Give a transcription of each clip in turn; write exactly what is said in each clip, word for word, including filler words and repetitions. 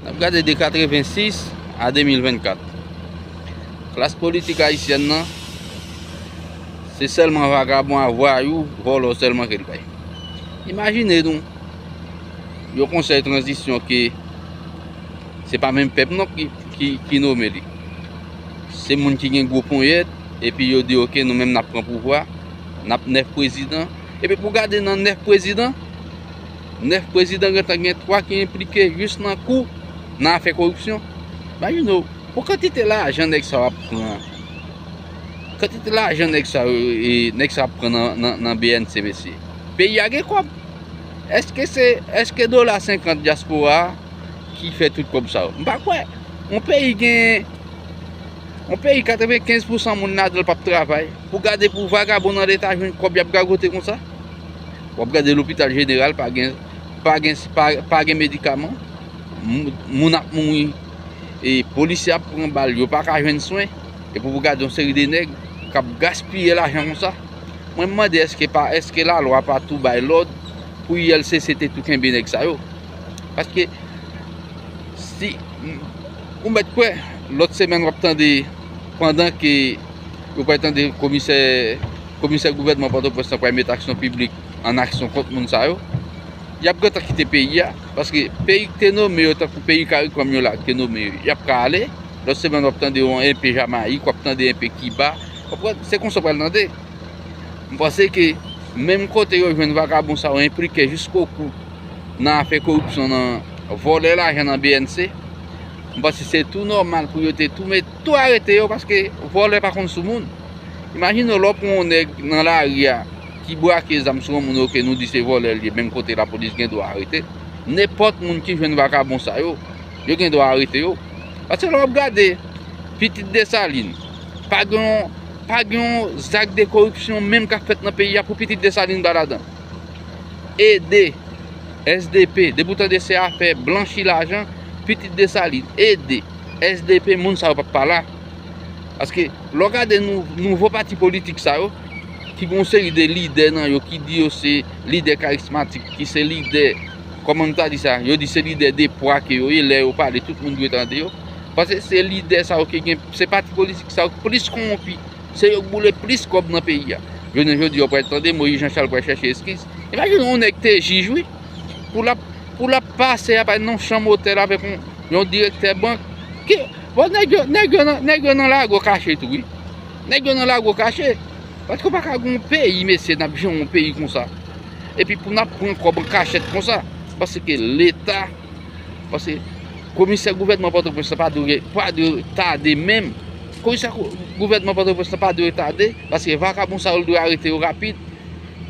N ap gade de katrevensis a de mil vennkat. Klas politik ayisyèn nan, se sèlman vagabon a vwayou, vòlò sèlman ke l bay. Imajine nou, yon konsèy tranzisyon ke se pa menm pèp non ki, ki, ki nome li. Se moun ki gen gwo ponyèt, epi yo di, "Oke, nou menm n ap pran pouvwa, n ap nèf prezidan." Epi pou gade nan nèf prezidan, nèf prezidan gentan gen twa ki enplike jis nan kou, nan afè koripsyon. Imajine w, pou kantite lajan nèg sa yo ap pran, kantite lajan nèg sa yo, e, nèg sa yo ap pran nan, nan, nan B N C, mesye. Peyi a gen kòb. Èske se, èske dola senkant dyaspora a ki fè tout kòb sa yo? M pa kwè. Yon peyi gen, yon peyi katrevenkenz pousan moun ladan l p ap travay. Pou gade pou vagabon nan leta jwenn kòb y ap gagote konsa. W ap gade lopital jeneral, pa gen, pa gen, pa, pa gen medikaman. Moun, moun ap mouri. E polisye ap pran bal, yo pa ka jwenn swen. Epi pou gade yon seri de nèg k ap gaspiye lajan konsa. Mwen m mande, èske pa, èske lalwa pa tou bay lòd pou I L C C te tou kenbe nèg sa yo? Paske si ou mèt kwè, lòt semèn w ap tande, pandan ke yo pral tande komisè, komisè gouvènman Pòtoprens lan pral met aksyon piblik an aksyon kont moun sa yo, y ap gentan kite peyi a. Paske peyi k te nome yo, tankou peyi CARICOM yo la k te nome yo, y ap ka ale. Lòt semèn w ap tande yon enpe Jamayik, w ap tande enpe Kiba. W ap wè, se konsa w pral tande. M panse ke menm kote yo jwenn vagabon sa yo enplike jiskokou nan afè koripsyon, nan vòlè lajan nan B N C, m panse se tou nòmal pou yo te tou met, tou arete yo, paske vòlè pa konn sou moun. Imajine w, lè w pran yon nèg nan lari a ki brake zam sou yon moun, oke, nou di se vòlè l ye, menm kote lapolis gen dwa arete. Nenpòt moun ki jwenn vagabon sa yo, yo gen dwa arete yo. Paske lè w ap gade, pitit Desalin, pa gen yon, pa gen yon zak de koripsyon menm k ap fèt nan peyi a pou pitit Desalin pa ladan. Ede S D P, depi w tande se afè blanchi lajan, pitit Desalin, Ede, S D P, moun sa yo p ap pa la. Paske lè w gade nou, nouvo pati politik sa yo, ki gen yon seri de lidè nan yo ki di yo se lidè karismatik, ki se lidè, kòman m ta di sa, yo di se lidè de pwa ke yo ye, lè yo pale, tout moun dwe tande yo. Paske se lidè sa yo ki gen, se pati politik sa yo k plis kowonpi. Se yo k boule plis kòb nan peyi a. Jounen jodi, yo pral tande Moyiz Jan Chal pral chèche eskiz. Imajine yon nèg te jij, wi. Pou l ap, pou l ap pase apa nan yon chanm otèl avèk yon, yon direktè bank. Ki, bon, nèg yo, nèg yo nan, nèg yo nan lago kache tou, wi. Nèg yo nan lago kache. Paske w pa ka gen yon peyi, mesye, n ap jere yon peyi konsa. Epi pou n ap pran kòb an kachèt konsa. Paske Leta, paske komisè gouvènman Pòtoprens lan pa dwe, pa dwe tade menm. Komisè kou-, gouvènman Pòtoprens lan pa dwe tade, paske vakabon sa yo, l dwe arete yo rapid.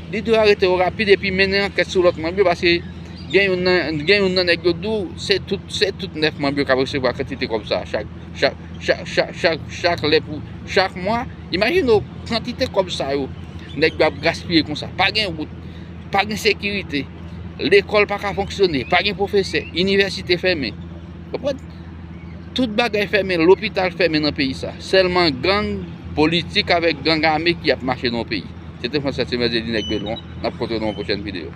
Li dwe arete yo rapid epi mennen ankèt sou lòt manm yo, paske gen youn nan, gen youn nan nèg yo di w, se tout, se tout nèf manm yo k ap resevwa kantite kòb sa a chak, chak, chak, chak, chak, chak lè pou chak mwa. Imajine w kantite kòb sa yo nèg yo ap gaspiye konsa. Pa gen wout, pa gen sekirite, lekòl pa ka fonksyone, pa gen pwofesè, inivèsite fèmen. Konprann? Tout bagay fèmen, lopital fèmen nan peyi sa. Sèlman gang politik avèk gang ame ki ap mache nan yon peyi. Se te Frantz Sèt Semèl Zeli Nèg Belon, n ap kontre nan yon pwochèn videyo.